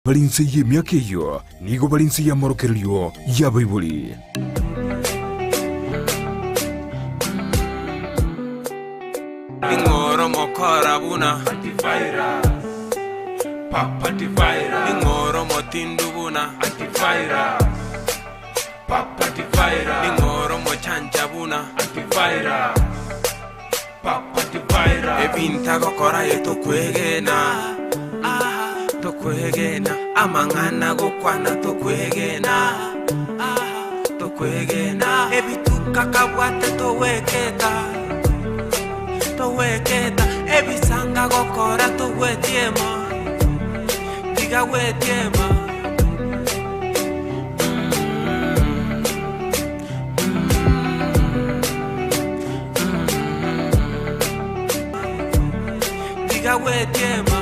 Bare inse y'emiaka eyio nigo bare inse y'amorokererio y'abaibori. Ning'o omokora buna Ning'o omotindu buna Ning'o omochancha buna Ebinto agokora aye tokwegena, ah, tokwegena Amang'ana agokwana tokwegena, ah, tokwegena Ebituko akabwate togweketa, togweketa Ebisango agokora togwetiema, tiga gwetiema. Tiga gwetiema.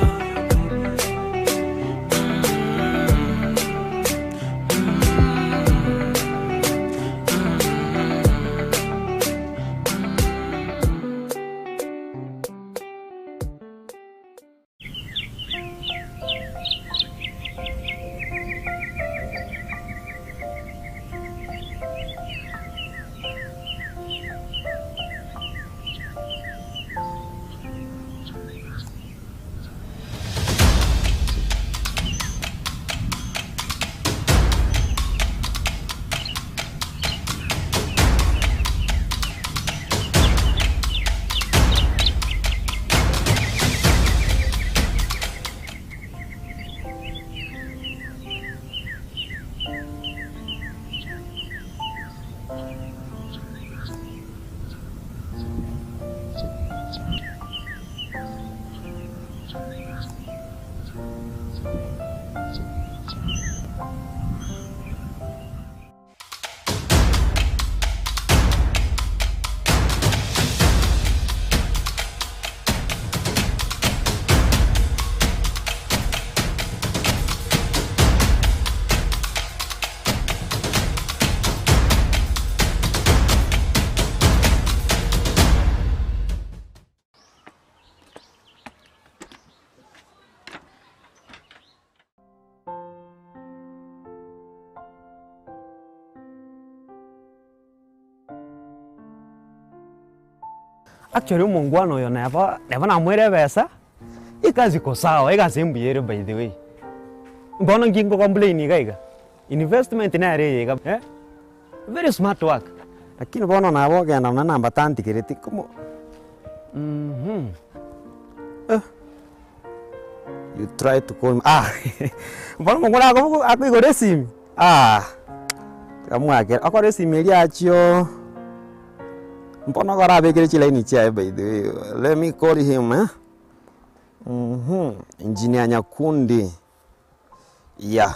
Actually omongwana oyo neba neba namoire ebesa, egasi iko sawa, egasi mbuya ere by the way. Bono nki nko complain iga iga, investment nere eye iga eh, very smart work. Lakini bono nabo ogenda nonye namba tantigereti komo eh. You try to call me ah bono omong'ina akobogo akoigora esimi ah, tiga mwakere, okore esimi eria achio mbono igo arabekere chilaini chiaye by the way, let me call him eh, engineer Nyakundi, yeah,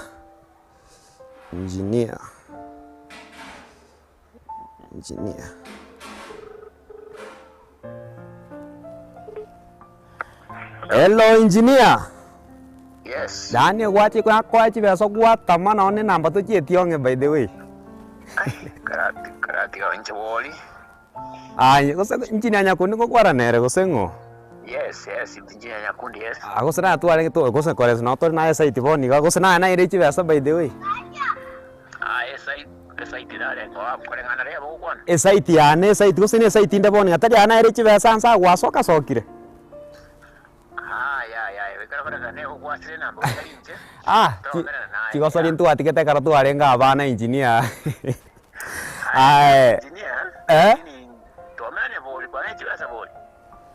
engineer, engineer. Hello engineer. Yes. Yaani gwachi nakoa chibesa gwatama nonye enamba tochieti ong'e by the way. Ai, karati karatiga inche bori. Aye gose engineer Nyakundi ngokwana nere gose ng'o? Yes, yes, engineer Nyakundi yes. Ah gose natware to gose kore noo tore naye site bono iga gose naye naire chibesa by the way. Esaiti yane esaiti gose ne esaiti inde bono iga tari aa naere chibesa nsa gwasoka sokire. Ah chi chigosori ntwatigete ekero twarenge abana engineer aye eh.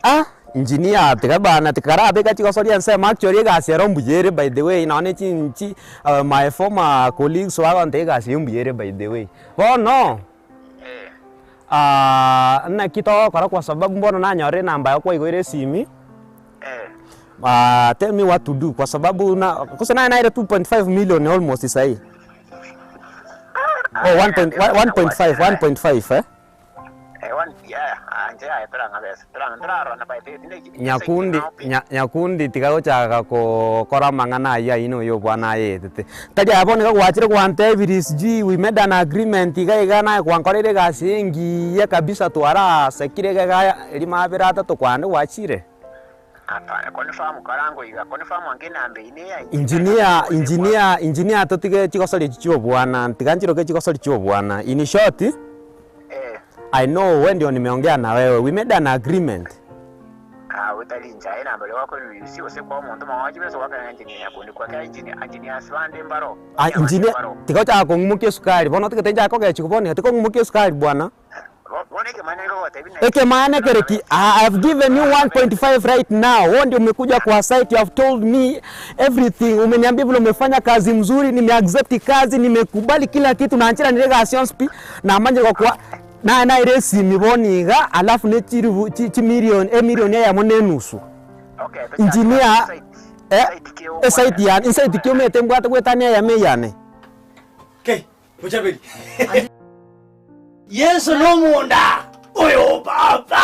Ah! Engineer tiga bana tikarabeka chigosoria ensemo actually egasi ero mbuya ere by the way nonye ne chinchi my former colleagues bagontebia egasi eye mbuya ere by the way. Bono, naki togokora kwa sababu bono nanyorire enamba yago kwaigoire esimi, tell me what to do kwa sababu na gose naye naire 2.5 million almost sahii. Oh 1.5 1.5 eh. Nyakundi, nya, nyakundi tiga gochaka kokora amang'ana ayio aino oyo obwana ayeetete. Tari aya bono iga gwachire gwantebirie sijui we made an agreement iga iga naye gwankoreire egasi engiya kabisa twarasekire iga iga erimo abere atato kwande gwachire. Hapana, confirm karango iga, confirm ange enamba eyio neya Engineer, engineer, engineer totige chigosori echi chia obwana, tiga nchiroke chigosori chia obwana. In short, Eh, I know we ndio nimeongea na wewe, we made an agreement. ah, otari inche aye enamba eria gwakorire use gose kwa omonto omong'ao chibesa gwakera ng'a engineer nyakundi kwakera engineer, engineers bande mbaro, Ah, abande engineer, mbaro. tiga ochaka kong'imokia esukari, bono otigete nchake kogechigwa bono iga, tiga ong'imokie esukari bwana. Bono ekemana nkogotebi naki. Ekemana kere ki? I have given you 1.5 right now. Wewe ndio umekuja kwa site, you have told me everything. Umeniambia vile umefanya kazi mzuri, nimeaccept kazi, nimekubali kila kitu na nchira nire gasi yonsi pi namanyire gokwa na naire esimi bono iga alafu ne chiribu chi chimilion emilion eyemo na enusu. Okay, tochake Engineer, site. eh, Site ki ogokwana. esite yane, esite ki omanyete mbwate goetania eyemo eyane. Okay, Bochaberi. Yeso nomonda oyo papa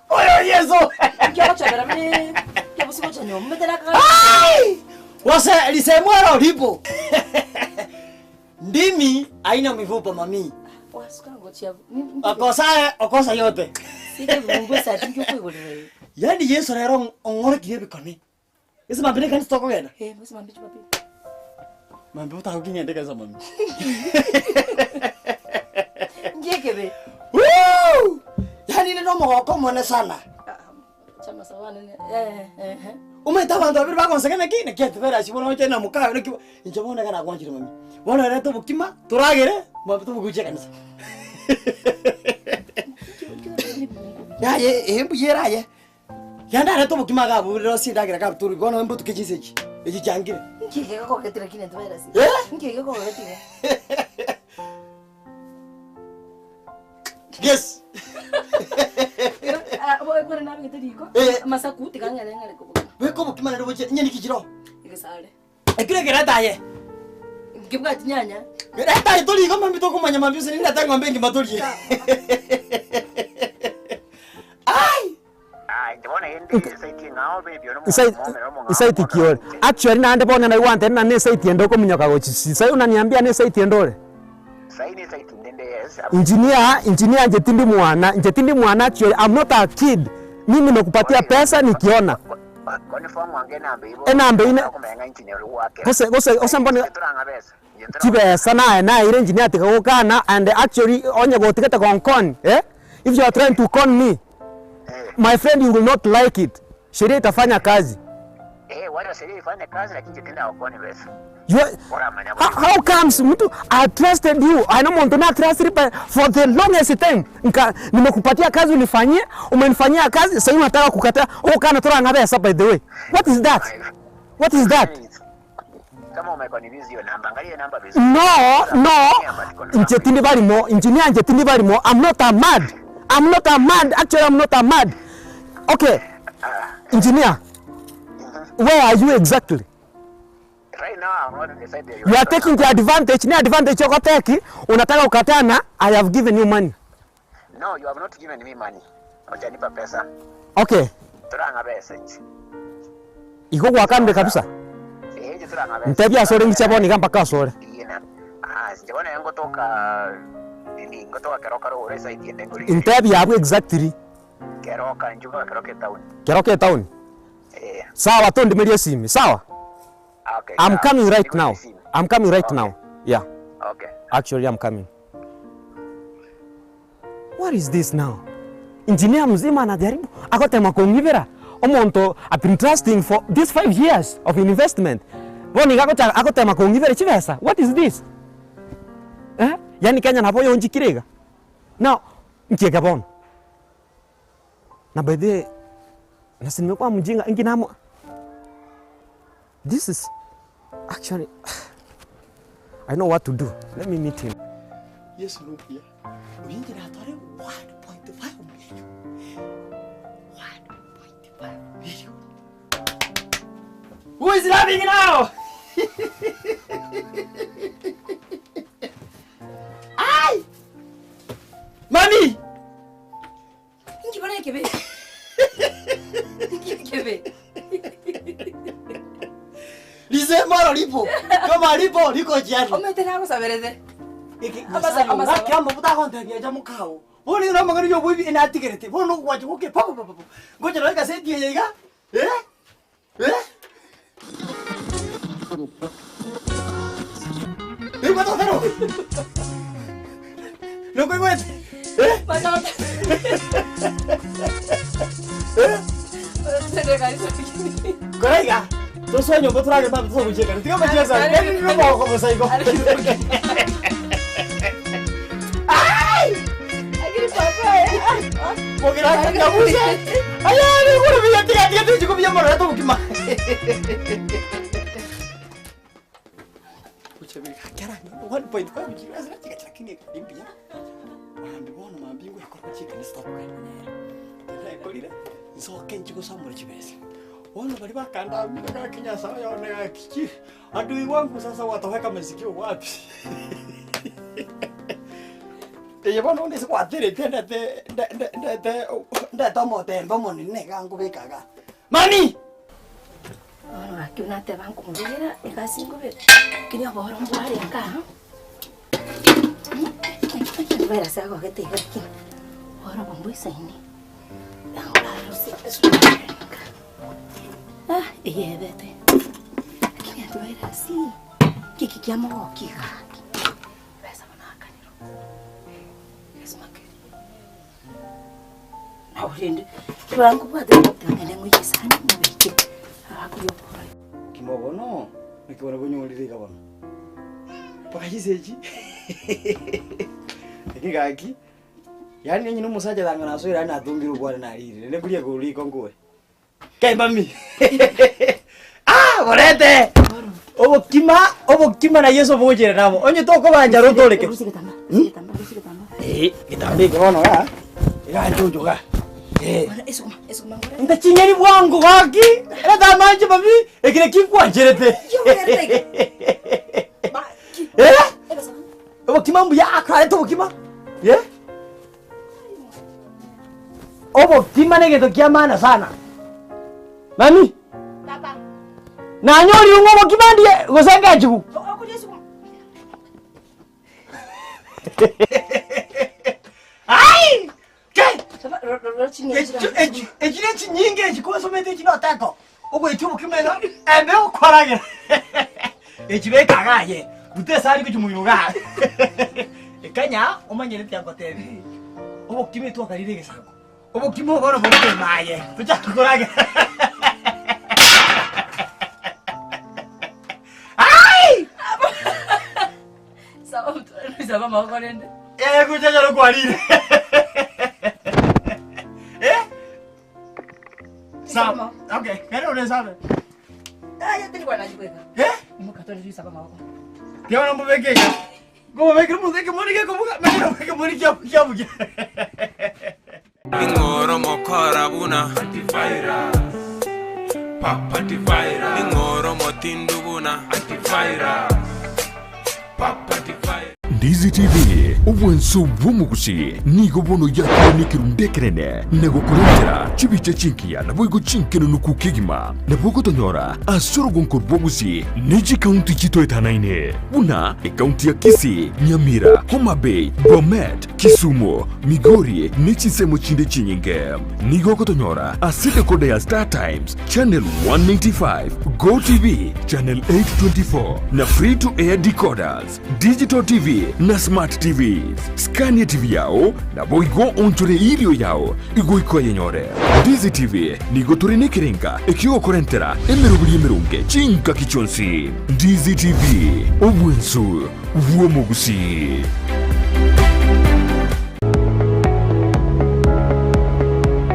oyo Yeso. Ai! Wase lisemwaro lipo. Ndimi haina mifupa mami. Okosa okosa yote. Yaani Yesu rero ong'orekirie ebikone. Ase mambia nekanisa tokogenda? Mambia otagokinyende ekanisa mami. Woo! Yaani inde nomogoko omonene sana. Omanyete abanto babere bagonseka naki naki atebere ase bono oche na mokaye naki inche bono iga nagwanchire mami. Bono reta obokima toragere mambia tobogochia ekanisa. Yaya eh mbuya ere aye. Yande arete obokima iga abwo rosie endagera iga abwo bono mbotuke chinsa echi, echi chiangire. Inki gekogogetera kina ntibere ase? Eh? Inki gekogogetera? Yes. Ekore nabegete riko. Eh. Amasaku tiga ng'ere ng'are kobokima. Beka obokima naende boche, onye niki chiroo? Egesare. Ekero ekereta aye. Nkebwati nyanya. Reta aye torie igo mambia tokomanya mambia ase nindete eng'ombe engima torie. Ai! Esite ki ore? Actually naende bono naigwante ng'a ne esite ende okominyoka gochia sai unaniambia ne esite ende ore? Engineer, engineer inche tindi mwana, inche tindi mwana actually I'm not a kid, mimi nimekupatia pesa nikiona. Enamba eyio ne gose gose gose mbone chibesa naye naeire engineer tiga gokana and actually onye gotigete gonkony eh, if you are trying to con me My friend you will not like it. Sheria itafanya kazi. Eh, wacha sheria ifanye kazi lakini tena wakoni besa. You are, how, how comes mtu I trusted you. I know mtu na trusted but for the longest time. Nka nimekupatia kazi unifanyie, umenifanyia kazi, sasa unataka kukataa. Oh, kana tora ngabesa by the way. What is that? What is that? Kama umekonibisi hiyo namba, angalia namba vizuri. No, no. Nche tindi barimo, engineer nche tindi barimo. I'm not a mad. I'm not a mad. Actually, I'm not a mad. Okay. Engineer, where are you exactly? Right now I'm not in the side You are taking the advantage. Ni advantage yoko teki. Unataka ukatana. I have given you money. No, you have not given me money. Hujanipa pesa. Okay. Turanga pesa nchi. Igo gwakanire kabisa. Eh, nchi turanga pesa. Ntebia asore ngiche bono iga mpaka asore. Iyena. Ah, sijaona yango toka nini ngotoka Keroka ro side yende ngori. Ntebia abwo exactly. Keroka njuka Keroka town. Keroka town. Eh. Sawa tondimerie esimi. Sawa? Okay. I'm sawa. coming right Niko now. simu. I'm coming right Okay. now. Yeah. Okay. Actually, I'm coming. What is this now? Engineer mzima anajaribu akotema kong'ibera omonto I've been trusting for these 5 years of investment. Bono iga agocha agotema kong'ibera chibesa. What is this? Eh? Yaani Kenya nabo yonchikire iga. Now, nkieke bono. Na by the way, na si nimekuwa mjinga ingi namo. This is actually I know what to do. Let me meet him. Yeso nomuya, oyo inche natware 1.5 million. 1.5 million. Who is laughing now? Ai! Mami! Inki bono ekebe? Inki ekebe? Lisemoro lipo. Kama lipo liko jiani. Omanyete nagosaberete. Eke Amasa- amasa- ngaki amabuta agontebia acha mokao. Bono nigo namang'ana ya oboibi enatigerete. Bono nogwancha goke pa pa pa pa. Ngocha nore egaseti eye iga. Eh? Eh? Igwa totero. Nokoigwete? Eh? Eh? Kora iga. Tosoe nyomba torage mambia togochia Tiga amachieso aye. Yaani nire omogoko bosa igo. Ai! Mogira nyabusa. Aya nigure biya tiga tiga tiga biya moro eto bukima. Kuchabika kera 1.5 kilo zira tiga lakini imbiya. Mambi bono mambi ngwe kora chika ni stop kai. Ndirakorire nsoke nchi gosomora chibesa. Bono baria bakandamire gaki Nyasaye one gaki ki adui wangu sasa watoweka masikio wapi? Eye bono onde ase gwaterete ndete nde nde ndete ndete omotembe omonene iga nkobeka igaa. Mani! Bono gaki buna nateba nkomobegera egasi nkobeka, lakini obooro mbwarenge aa, ekero ase agogete iga lakini booro obo mboisaini. Eyebete lakini antivirus kiki kiamogokia gaki besa bono akanirwe esimakeri nabo rende ebankobwate ngende ngoiye esani mobeke abakoria oboro. Kimo bono, naki bono bonyorire iga bono. Mpaka chisechi. Lakini gaki. Yaani onye nomosacha tanga nasoire aye natongire okwane narire, rende nkoria igoro riko nkore. Kai mami! Ah! Borete! Obokima, obokima na Yeso bogochera nabo. Onye tokobancha rotoreke. Rusia egetambaa, rusia egetambaa, rusia egetambaa. Eh, getambaa eke bono igaa, igaa nchocho igaa. Eh. Bono esuguma, esuguma ngore. Inta ching'eni bwango gaki, reta amache mami, eke naki nkwancherete. Eh? Obokima mbuya akarete obokima eh? Obokima na egento kia maana sana. Mami, Tata. nanyorire ng'a obokima ndie gose ngechigu? Okoria esuguma. Ai! Ke! Saba ro ro ro chinyeni Echi echi echi ne chinyinga echi kosomete echi noteko ogoetia obokima iga ebe okoragera echi beka iga aye ruta esani gochia moino igaa ekanya omanyereti agotebi obokima etwakarire egesaku obokima obo bono bore ime aye tochake koragera Ai! Saba amaboko rende. Eh, gocha nyaro kwarire. Eh? Sawa. Okay, kare ore sabe. Aye, tiri kwana chikweka. Eh? Muka tori saba amaboko. Tiona mbubeke. Gomo beke mubeke monike kobuka, mekiro beke monike kia bukia. Ning'oro mokora buna antivirus. Papa antivirus. Ning'oro motindu buna antivirus. Papa antivirus. Ndizi TV, obwanso bw'omogusi, nigo bono yakire nekerundu ekenene na gokorentera chibicha chinkiya naboigo chinkenunuku kegima. Nabo ogotonyora ase orogonko rw'obogusi ne chikaunti chitoetanaine buna ekaunti ya Kisii, Nyamira, Homa Bay, Bomet, Kisumu, Migori ne chinsemo chinde chinyinge. Nigo ogotonyora ase decoder ya Star Times, Channel 195, Go TV, Channel 824 na Free to Air decoders, Digital TV na Smart TVs. Scania TV yao naboigo onchore irio yao igoika oyenyore. Ndizi TV nigo tore nekerenga ekiogokorentera emeroberi emeronge chingaki chionsi. Ndizi TV, obwensu bw'omogusii.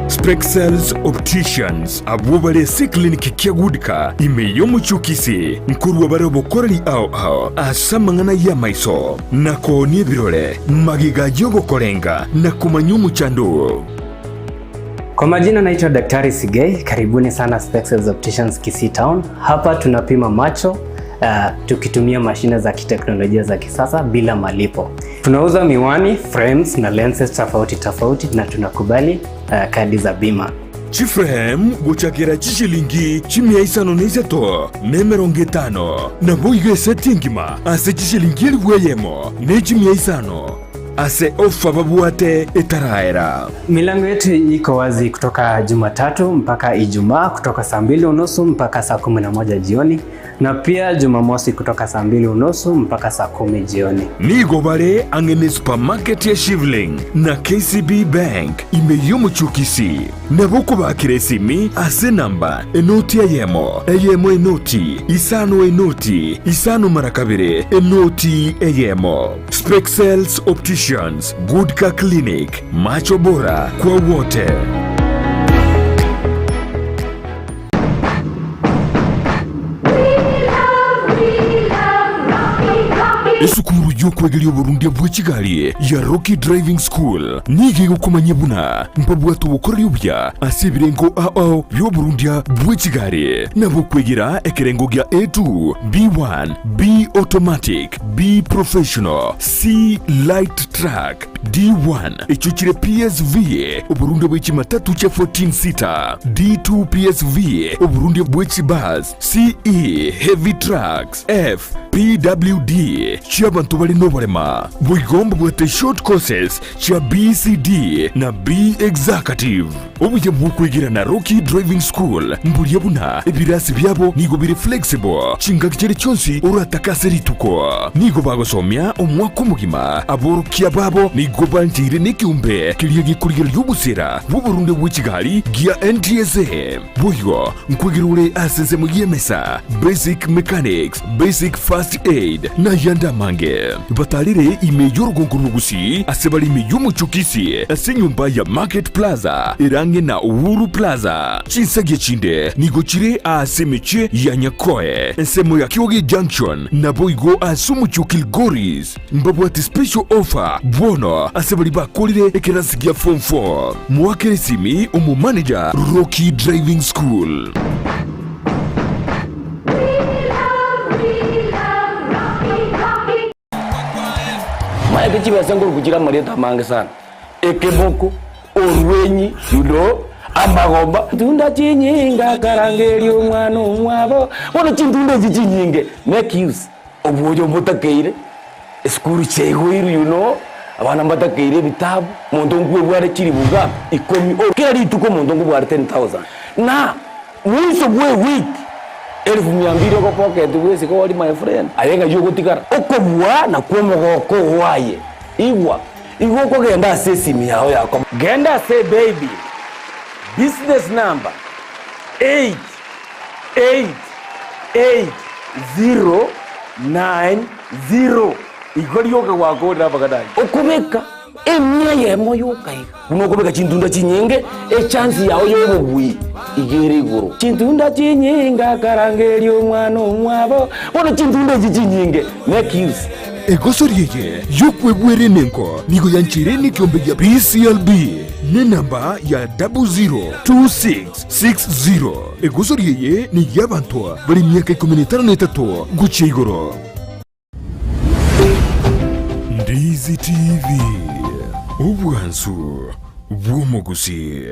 Spexels Opticians abwo bare ase eclinic kia Goodka ime y'omochie o Kisii nkorua bare obokoreri ao ao ase amang'ana y'amaiso na koonia ebirore magega y'ogokorenga na komanya omochando oo. Kwa majina naitwa Daktari Sigei, karibuni sana Spexels Opticians Kisii Town. Hapa tunapima macho tukitumia mashine za kiteknolojia za kisasa bila malipo. Tunauza miwani, frames na lenses tofauti tofauti na tunakubali kadi za bima. Chiframe gochakera chishilingi chimia isano na isato na emerongo etano, naboigo eseti engima ase chishilingi elifu eyemo ne chimia isano. ase ofa babwate etaraera. Milango yetu iko wazi kutoka Jumatatu mpaka Ijumaa kutoka saa mbili unusu mpaka saa 11 jioni na pia Jumamosi kutoka saa mbili unusu mpaka saa 10 jioni. Nigo bare ang'e ne supermarket ya Shivling na KCB Bank ime y'omochie o Kisii. Nabo okobakera esimi ase enamba enoti eyemo, eyemo enoti, isano enoti, isano mara kabere, enoti eyemo. Spexels Opticians, Good Car Clinic, Macho Bora kwa wote. Esukuru y'okwegeria oborundia bwe chigari ya Rocky Driving School nigo egokomanyia buna mbabwate obokoreri obuya ase ebirengo ao bi'oborundia bwe chigari nabo okwegera ekerengo gia A2, B1, B Automatic, B Professional, C Light Truck, D1 echio chire PSV, oborundia bwe chimatatu chia 14 seater, D2 PSV, oborundia bwe chibus, CE Heavy Trucks, F PWD chi'abanto bare noborema. Boigo mbabwate short courses chia BCD na B Executive. Obuya bw'okwegera na Rocky Driving School mboria buna ebirasi biabo nigo bire flexible chingaki chiria chionsi oratake ase rituko. Nigo bagosomia omwaka omogima, aborokia babo nigo bancheire nekeombe keria gekorigereria obosera bw'oborunde bwe chigari gia NTSA. Boigo nkwegera ore ase ensemo y'emesa, basic mechanics, basic first aid, na ayande amange. Batarire ime y'orogongo rw'Ogusii ase bare ime y'omochie o Kisii ase enyomba ya Market Plaza ere ang'e na Uhuru Plaza. Chinsagia chinde nigo chire aase emechie ya Nyakoe, ensemo ya Kioge Junction, naboigo ase omochie o Kilgoris. Mbabwate special offer bono ase baria bakorire ekerasi gia form 4. Moakere esimi omomanager Rocky Driving School. Maete chibesa nkoruku chire amarieta amange sana, ekeboko, orwenyi, you know, amagomba. Tunda chinyinga karangeria omwana omwabo, bono chintunda echi chinyinge make use. Oboyo mbotakeire, esukuru chiaigoirwe you know, abana mbatakeire ebitabu, omonto nkwebware chilifu ngapi? Ikomi, o kera rituko omonto nkobware 10,000 na mwisho bwa ewiki elfu mia mbili ogopocket bwesike ori my friend, aye ng'ai ogotigara? Okobua nakwo omogoko oo aye, igwa, igo okogenda ase esimi yao yako. Genda ase ebaby, business number 8 8, 8, 0, 9, 0 Igo rioka gwakorire amang'ana ayio. Okobeka emia eyemo yoka iga, buna okobeka chintunda chinyinge, echance yao y'obobui iga ere igoro. Chintunda chinyinge akarangeria omwana omwabo, bono chintunda echi chinyinge, make use. Egosori eye y'okwebwera enengo nigo yancheire nekeombe gia PCLB nenamba ya 002660. Egosori eye ney'abanto bare emiaka ikomi na etano na etato gochia igoro. Ndizi TV, obwansu bw'omogusii.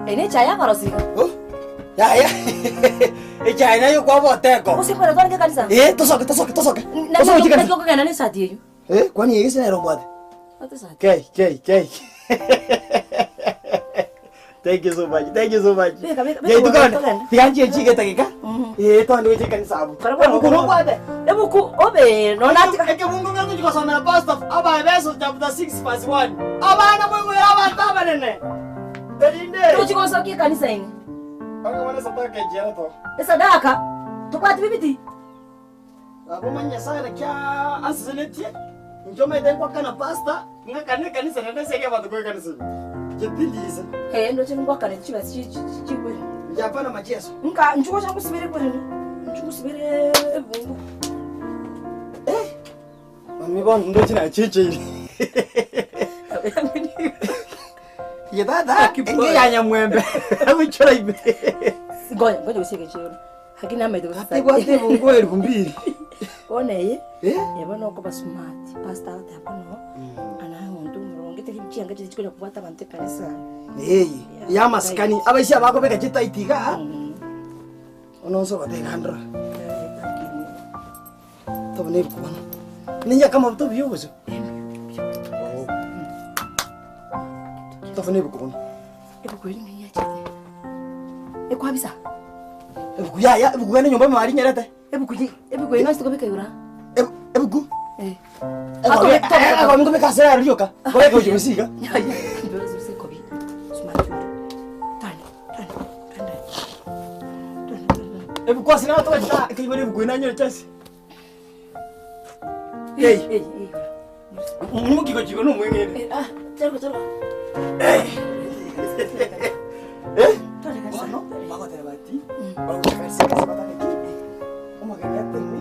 Eye nechae yakorosigwa. Oh, Yaya. Echae nayo kwaboteko. Gose kwera twarenge ekanisa? Eh, tosoke, tosoke, tosoke. Na- Tosoke naki chikanisa. okogenda nesati eyio? Eh, kwani egese nero obwate? Obwate esati. Kei, kei, kei. Thank you so much. Thank you so much. Beka, beka, beka Yaitu bwana, kone. togende. Tiga nchie chige takika. Eh, twande gochia ekanisa abwo. Kora bwana, Ebuku nobwate? Ebuku obe nonatika. Ekebungo ngegochi gosomera pastor Abaefeso chapter 6 verse 1. Abana moigwere abanto abanene. Erinde. Tochi gosokia ekanisa ime. Akabona sadaka ejera to. Esadaka tobwati bibiti. Nabo manye Nyasaye naki ansesenetie, inche omanyete ngwakana pastor, ng'akane ekanisa naende nserie abanto korwa ekanisa ime. Inche tindi inse. Ee, ndoche ngwakane chibesa chigwere. Inche hapana macheso. Nka inchuo gocha ngosibere egwere, inchuo ngosibere ebungo. Eh, mami bono ndoche nachecheire. Ye tata, enke ya nyamwembe, agoichora ime. Ngoja, ngoja gose egechero. Lakini namaete gose Ate bwate ebungo elfu mbili. Bono eye, Eh? eye bono okoba smart. Pastor agoteba bono, ana omonto omoronge tari chianga chiria chikonya kobwata abanto ekanisa. Eye, ya amasikani, abaisia bakobeka chitight igaa, bono onsi ogoteba ndora. Tobona ebuku bono. Ninyake amabuta obuya obosio. Tobona ebuku bono. Ebuku eri ng'ai yachete? Ekwabisa? Ebuku yaya, ebuku gende nyomba mwari nyerete. Ebuku ye, ebuku eye nonsi tokobeka igoro aa. Ebu- Ebuku? Eh. Agomi agomi ngobeka ase rero rioka. Ngobeka gochia gosiga. Yaya, mbere ase ekobi. Smart ore. Tande, tande, tande. Tande, tande. Ebuku ase nabo togachita ekaibora ebuku eye nanyore chance. Ei. Ei, ei. Omoki gochia na omweng'ene. Eh, ah, charuka, charuka. Eh? Twende kanisa. Bono bagoteba ati bagocha kanisa ase batageki omogeni atenwe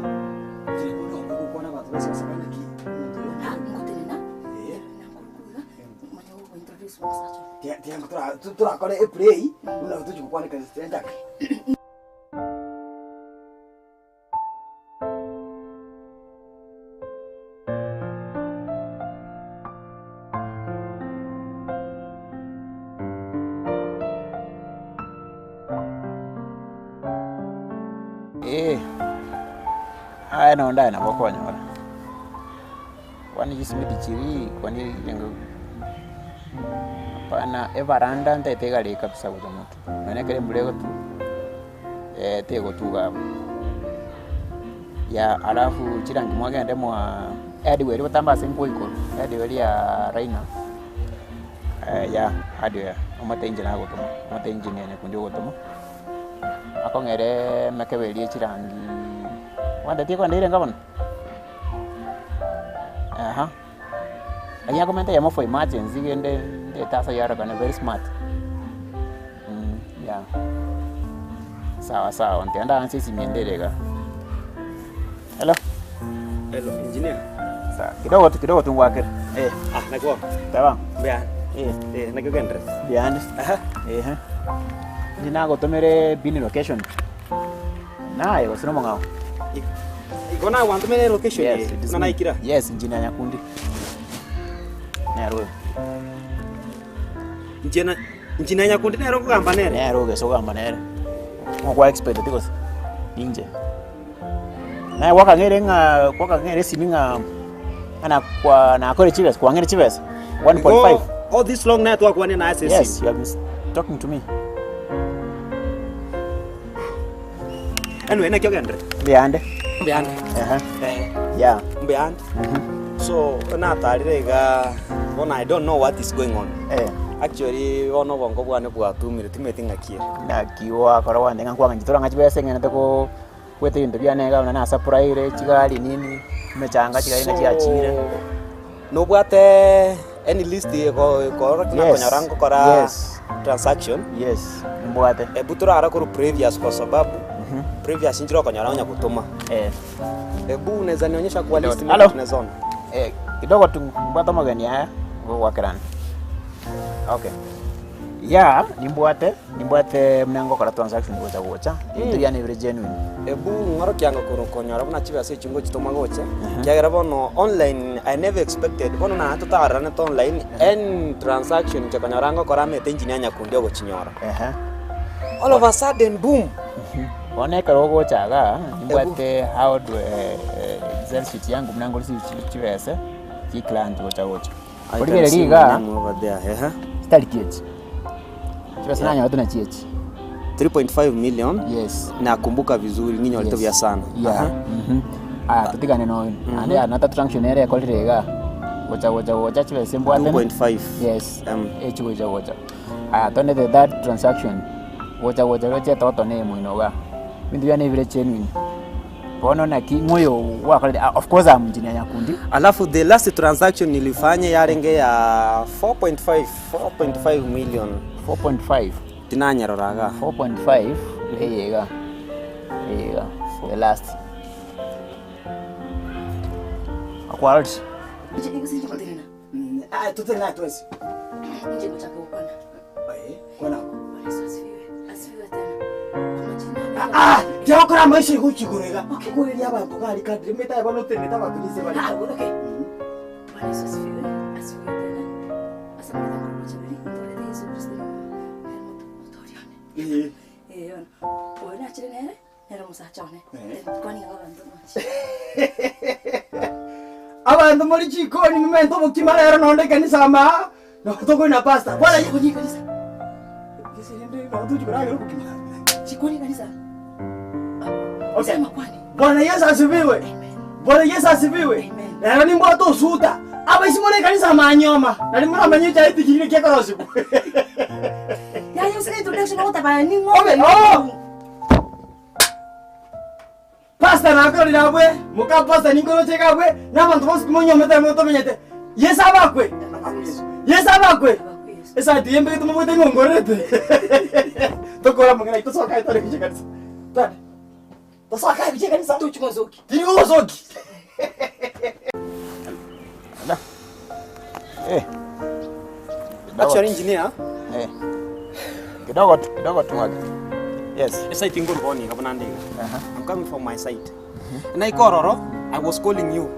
nchire bono ogokwana abanto bonsi basaba naki omonto oyo Ah, ngotenena. Eh. Nankorukuiga. Manya ogointroduce omosacha. Tia- tiango tora- torakore epray buna tochi gokwana ekanisa tianchaka. Ee, aya nonde aye nabo okonyora, kwani chisimiti chiria kwani renge hapana evaranda ntaete egari kabisa gocha motwe, nonya ekero embura egotwa. Tegotuga abwo. Ya alafu chirangi mwagende mwa hardware botambe ase nkoikoro, hardware ya Raina ya hardware omate inche nagotoma, omate engineer nyakundi ogotoma, akong'ere emekebe eria echirangi gwantetie kogenda irenge bono? Aha, lakini akomenta eyemo for emergency gende ndete ase aywo arorekane very smart. Yeah. Sawa sawa, ntiga ndaanse esimi ende ere igaa. Hello. Hello, engineer. Sawa, kidogo tu kidogo tu ngwakere. Eh, Ah, naki bono? teba. Mbuya. Eh, Eh, naki ogenderete? mbuya Aha. Ehe. Inche nagotomere bin location. Naye gose nomong'ao? Igo nagwantomere location Yes, eye, it is buna me. naikire aa? Yes, engineer Nyakundi. Nere oyo. Inche na inche na Nyakundi nere okogamba nere? Nere ogesa ogamba nere. Ng'o expect gose? Ninche. Naye gwakang'eire ng'a gwakang'eire esimi ng'a ng'a nakwa nakore chibesa kwang'eire chibesa 1.5. Igo all this long naye twakwanire naye ase esimi. Yes, you have been talking to me. Anyway, naki ogenderete? Mbuyande. Mbuyande. Ehe. Eh. Yeah. Mbuyande. So, natarire iga bono I don't know what is going on. Eh. Actually bono obongo bwane bwatumire timanyeti ng'aki ere. Naki gwakora gwantebia ng'a nkwang'a inche torang'a chibesa eng'enete ko goeta ebinto biane iga buna nasuppliere chigari nini, emechanga chigari ng'a chiachire. So, nobwate any list ego ekoorokia Yes, nakonyora ngokora yes. transaction? Yes, nimbwate. Ebu torara korwa previous kwa sababu previous inchire okonyora onya gotoma. Eh. Ebu unaweza nionyesha kwa list Hello. maybe tunaweza ona. Eh, kidogo tu mbwate omogeni aya, ngogoakerana. Okay. Yeah, nimbwate, nimbwate buna ngokora transaction gocha gocha, ebinto biane bire genuine. Ebu ng'orokia anga korwa konyora buna chibesa echi ngochitoma gocha, ekiagera bono online I never expected, bono naye totaroranete online, any transaction inche konyora ngokora amete engineer nyakundi ogochinyora. Ehe. All of a sudden boom. Bono ekero ogocha igaa, nimbwate how do excel sheet yangu buna ngorisia chibese chi client gocha gocha. I can Origereria see my igaa, name over there. Ehe. chitariki echi, chibesa nanyorete nachi echi. 3.5 million. Yes. Nakumbuka vizuri ng'inyorete Yes. buya sana. Yeah. Aha. Mhm. Aya totigane na oyo. Naende another transaction ere ekorire igaa, gocha gocha gocha chibesa mbwatane. 2.5. Yes. M. Echi gocha gocha. Aya twende the third transaction, gocha gocha roche etoto na emoino igaa. Ebinto biane ebire genuine. Bono naki ng'o oyo gwakorete ah of course I'm engineer Nyakundi. Alafu the last transaction nilifanya yarenge ya 4.5 4.5 million. 4.5. Tinanyerora igaa. 4.5 eye iga, eye iga, the last. Okwarorire? Inche inche ngotenena. Ah, totenena twensi. Inche ngochaka gokwana. Eh, kwana. Bwana Yesu asifiwe. Asifiwe tena. Kwa majina. Ah, tiakora maisha iguchi igoro iga. Okoreria abanto gari kadri metae bono otenenete abanto nise bari. Ah, okay. Bwana Yesu asifiwe. Asifiwe tena. Ase amarieta a Nguru Bochaberi, ntorete Yesu Kristo nere omotoori one. Eh. Eh, bono. Oyo nachire nere, nere omosacha one. Eh. Kwani iga abanto bonsi. Abanto more chikoni mumente obokima rero nonde ekanisa ama nabo tokoina pastor. Bwana Ye- Chikoni ekanisa. Gese rende nabo tochi koragera obokima. Chikoni ekanisa. Okay. Sema kwani. Bwana Yesu asifiwe. Amen. Bwana Yesu asifiwe. Amen. Rero nimbwate osuta. Abaisi more ekanisa amanyoma. Nari moramanye echaeti kiri kekorosibu. Yaya usine introduction ogotabana ning'o. Obe, oh! Pastor nakorire abwe, moka pastor ninkoroche iga abwe, na abanto bonsi timonyomete amo tomenyete. Yeso abakwe. Yeso abakwe. Esati eye mbegete mobwate ng'a ongorerete. Tokore amang'ana ayio tosoke aye tore gochia ekanisa. Twende. Tosoke aye gochia ekanisa. Tochi gosoki. Tiri gogosoki. Eh. Actually engineer, Eh. Kidogo tu, kidogo tu mwake. Yes. esite ngorwa bono iga buna nde iga. Aha. I'm coming from my site. Naika ororo, I was calling you.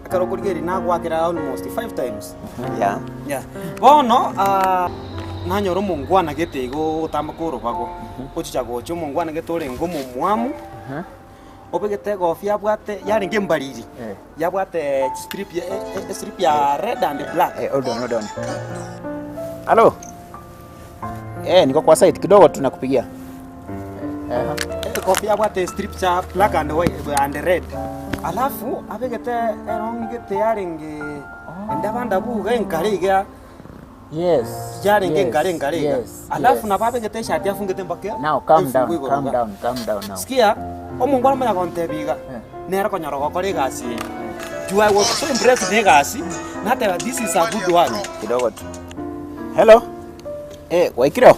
Ekero okorigereria nagwakera almost five times. Yeah. Yeah. Bono ah, nanyora omongwana gete igo ogotamboka orobago. Ochicha gocha omongwana gete orenge omomwamu. Obegete egofia abwate yarenge embariri. Eh. Yabwate chistrip ya estrip ya red and black. Eh, hold on, hold on. Halo. Eh, niko kwa site kidogo tunakupigia. Eh, aha. Egofia yabwate estrip cha black and white and red. Alafu abegete erongi gete yarenge endaba ndabu iga enkare iga Yes. yarenge yes, enkare enkare iga. Yes. Alafu yes. nabo abegete eshati afungete mpaka Now calm down, efungu igoro calm iga. down, calm down now. Sikia, omongwana omanya gontebia iga, nere konyora gokora egasi eye. Juu I was so impressed na egasi, nateba this is a good one. Kidogo tu. Hello. Eh, gwaikire oo?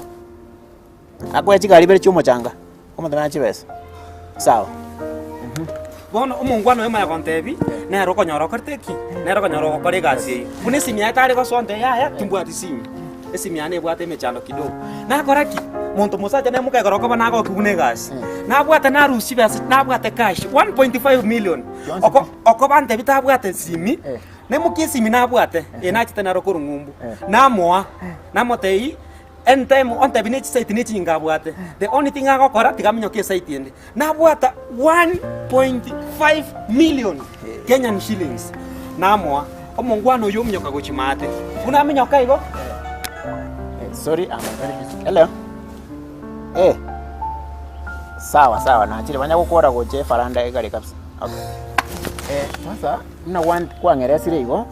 Akoe chigari ibere chia omochanga, omotomera chibesa. Sawa. Bono omongwana oyo omanya gontebia, nere okonyora okorete ki? Nere okonyora ogokora egasi eye. Buna esimi yaye tare gosoa ontebia yaya timbwati simi, esimi yane ebwate emechando kidogo. Nakora ki? Monto mosacha nere mokegora okoba nagokia buna egasi. Nabwate narusia chibesa nabwate cash 1.5 million. Oko okoba antebia tabwate esimi, naimokia esimi nabwate, eye nachete naro korwa ng'umbu, namoa, namotebia Anytime ontebi ne chisite ne chinyinga abwate, the only thing agokora tiga aminyoke esite ende. Nabwata 1.5 million Kenyan shillings namoa, omongwana oyio ominyoka gochia maate. Buna aminyoka igo. Eh, sorry, I'm very busy. Hello. Eh. Sawa sawa, nachire banya gokora gocha efaranda egare kabisa. Okay. Eh, sasa buna gwan kwang'eresire igo.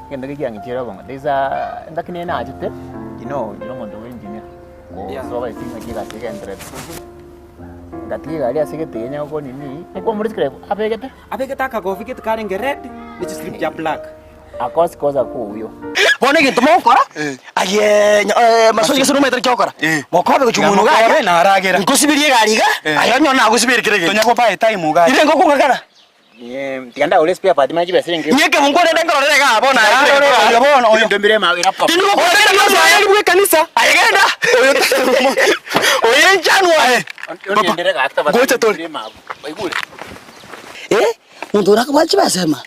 Egento eke kiang'ichire obongo, there is a engaki nere nachete, you know ndire omonto bwa engineer, Yeah. gosoa ase ng'aki egasi egenderete. Ngatiga egari ase egete enya goko nini, ekwamoreti abegete? Abegete akagobi gete karenge red ne chistrip chia black. Akosi kosa kouyo. Bono egento mogokora, aye masoesi gese nomanyete naki ogokora, mokobe gochia omonwe iga aye, nkosiberie egari iga, aye onyore nagosiberie kera egento. Ire ngokong'akana. Tiga ndagore spare part manye chibesa ere Inye ekemungu orende nkororere igaa bono aye Rora oyo bono oyo. Ebinto mbire ema laptop. Tindi gokorera omosae bwe ekanisa. Aye genda. Oyo oyo enchanwa aye. Papa. Ngocha tore. Baigure. Eh, monto oria akabwate chibesa ema.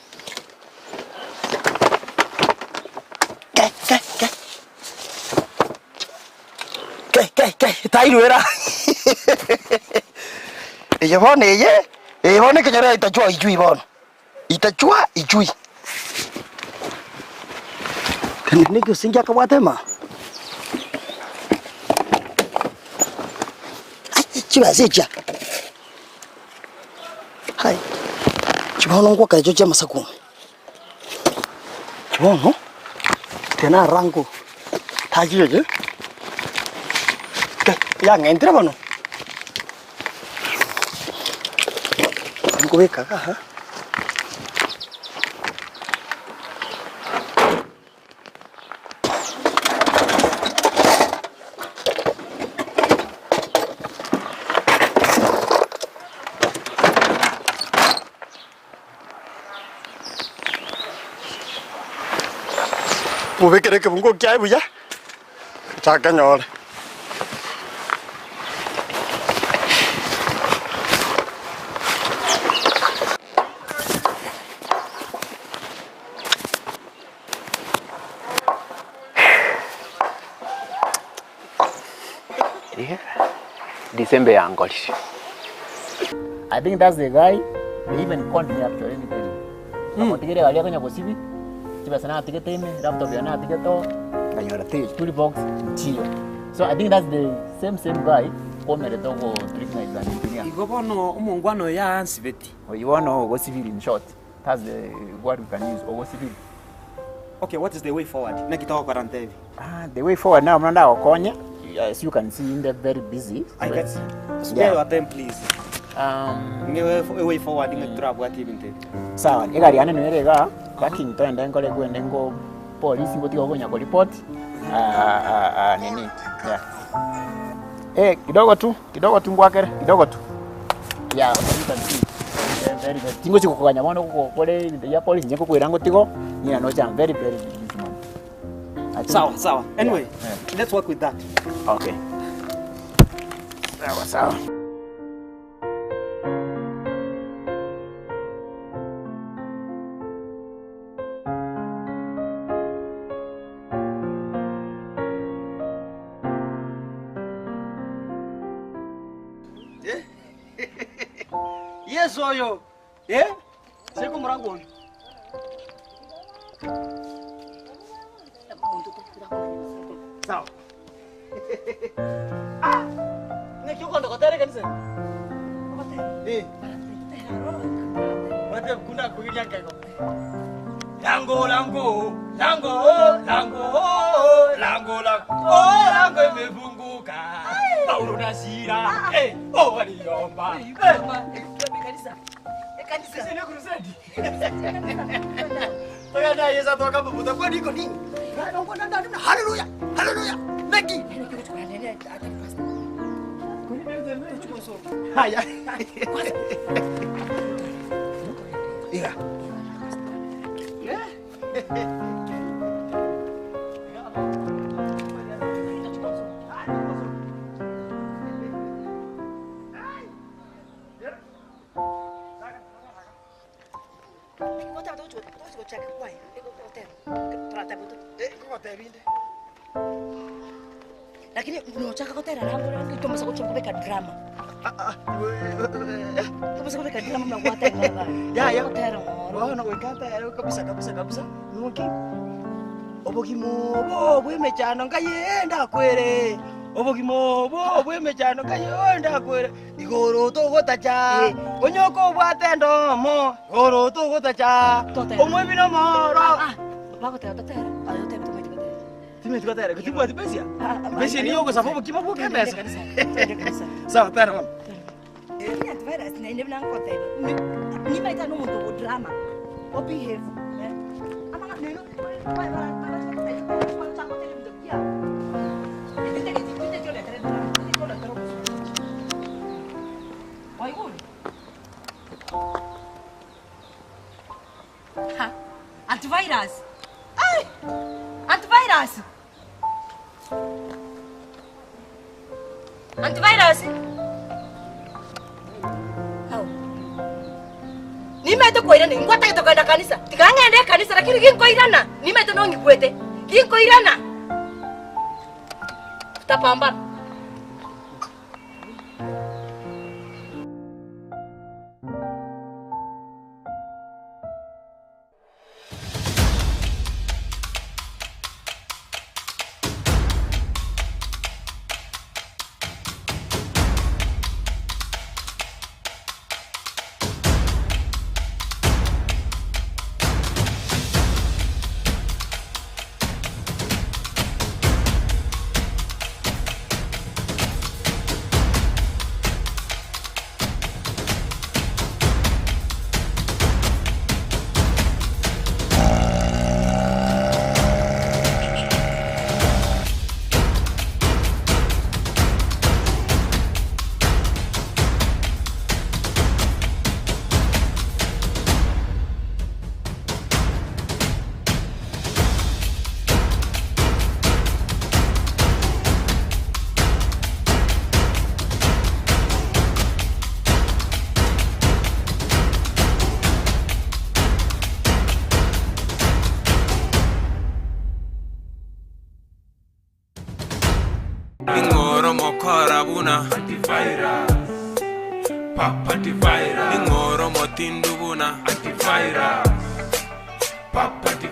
Ke ke ke. Ke ke ke tairwera. Eye bono eye, eye bono ekenyoro itachwa ichui bono, itachwa ichui. Kende negesingi akabwate ema. Ai, chibesa echia. Hai, chibono ngwakera echio chia amasaku ime. Bono, tena arango tachiche yang'entire bono, nkobeka iga aa. Mobekere ekebungo kiaye buya, takenyore. December yankorire. I think that's the guy they even called me actually let me tell you. Amotigere egari akonya gosibi, chibesa natigete ime, laptop yane natigete oo, nkanyora te toolbox nchiyo. So I think that's the same same guy kwomerete ogo trick my as an engineer. Igo bono omongwana oyo aansibeti. Oyio bono ogosibiri in short, that's the word we can use, ogosibiri. Okay, what is the way forward? Naki togokora ntebi? Ah, the way forward now buna ndagokonye, as you can see inde very busy. I can spare your time please. Um, Ng'e way forward ng'aki torabwate ebinto ebi. Sawa, egari yane nere igaa, parking toende nkore kwende nko polisi ngotiga okonya ko report ah, ah, ah, nini yeah. Eh, kidogo tu, kidogo tu ngwakere, kidogo tu. Yeah, you can see. Eh, very very. Tingochi gokoganya bono gokore ebinto bia polisi, inche nkokwera ngotigo, ng'ina nocha I'm very very busy man. I think- Sawa sawa. Anyway, Yeah, let's work with that. Okay. Sawa sawa. Yeso oyo, eh? Seko omorango oyo. Sawa. Ah! Naki okonda gotera ekanisa? Eh. Wate kuna kugiria nkego. Lango lango lango lango lango lango oh lango imefunguka. Paulo na Sila eh oh waliomba. Eh. Sisi ni crusade. Toka Yesu atoka mabuta kwa niko nini? Haleluya. Haleluya. Naki. Haya. Iga. Lakini nochaka gotera rango rango tomasa gochia kobeka drama. Tomasa kobeka drama muna gwatera baba. Ya, ya. Gotera ng'oro. Bono goika ntere kabisa kabisa kabisa noki obogima obo bwa emechando nkaye ndakwere obogima obo bwa emechando nkaye ndakwere igoro togotacha onye okobwate endomo igoro togotacha Totera. omoebi na omoro Ah, bagotera totera. Aye otebe tomaeti gotera. timeti gotera gotibwati besia Ah, ah, besia niyo ogosaba obokima bwoka emesa Kanisa. Togende kanisa. sawa tera bono Lakini antivirus naende buna nkoteba. Nimaete nomonto o drama. O behave. Eh? Amang'a neno Ha, Antivirus. Ai! Antivirus. Antivirus. Au. Nimaete koirana ingwatagete kogenda kanisa tiga ng'ende ekanisa lakini ginkoirana nimaete nongigwete ginkoirana tutapambana. Antivirus, papa antivirus. Ning'ore omotindu buna antivirus, papa antivirus.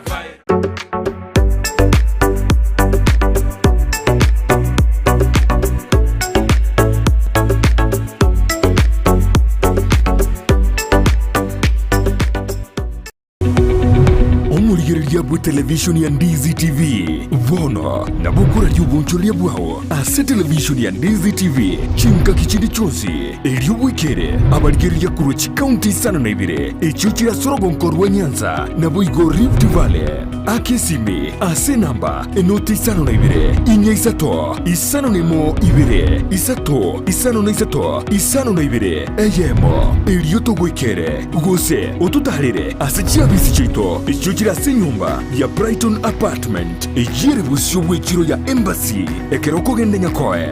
Omorigereria bw'etelevishoni ya Ndizi TV bono nabo okoraria obonchoreria bwao ase televishoni ya Ndizi TV chingaki chinde chionsi, erio bwekere abarigereria korwa chikaunti isano na ibere echio chire ase orogonko rwa Nyanza naboigo Rift Valley. Aka esimi ase enamba enoti isano na ibere, inya isato, isano na emo ibere, isato, isano na isato, isano na ibere, eyemo, erio togoikere. Gose ototaarere ase chiabisi chiaito echio chire ase enyomba ya Brighton Apartment, eyio ere bosio bw'echiro ya Embassy ekero okogenda Nyakoe.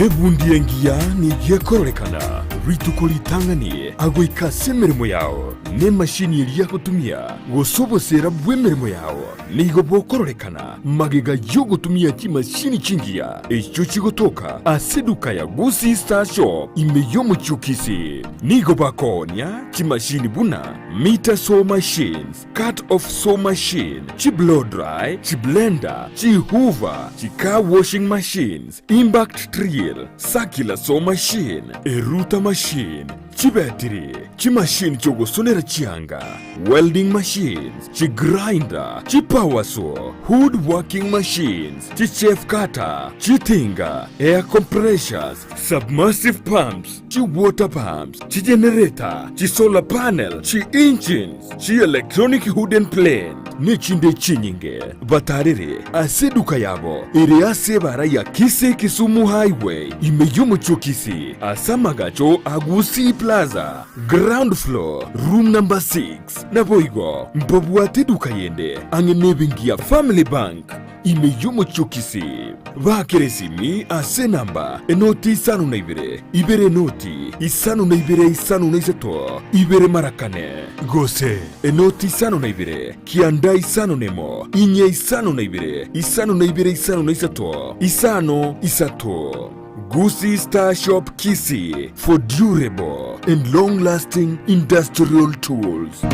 Ebundi engiya nigo ekororekana rituko ritang'ani agoika ase emeremo yao, n'emashini eria agotumia, gose oboseera bw'emeremo yao nigo bokororekana Magega y'ogotumia chimashini chingiya echio chigotoka ase eduka ya Gusii Star Shop ime y'omochie o Kisii, nigo bakoonia chimashini buna meter saw machines, cut off saw machine, chi blow dry, chi blender, chi hoover, chi car washing machines, impact drill, circular saw machine, erouter machine, chibetiri, chimashini chi'ogosonera chianga, welding machines, chigrinder, chipower saw, wood working machines, chichaff cutter, chitinga, air compressors, submersive pumps, chiwater pumps, chigenerator, chisolar panel, chi-engines, chi-electronic wooden plane, nechinde chinyinge. Batarere ase eduka yabo ere ase ebara ya Kisii Kisumu Highway ime y'omochie o Kisii ase amagacho a Gusii Plaza, ground floor, room number 6. Naboigo mbabwate eduka yende ang'e nebenki ya Family Bank ime y'omochie o Kisii. Baakere esimi ase enamba enoti isano na ibere, ibere enoti, isano na ibere isano na isato, ibere mara kane, gose enoti isano na ibere, kianda isano nemo, inye isano na ibere, isano na ibere isano na isato, isano isato. Gusii Star Shop Kisii for durable and long lasting industrial tools.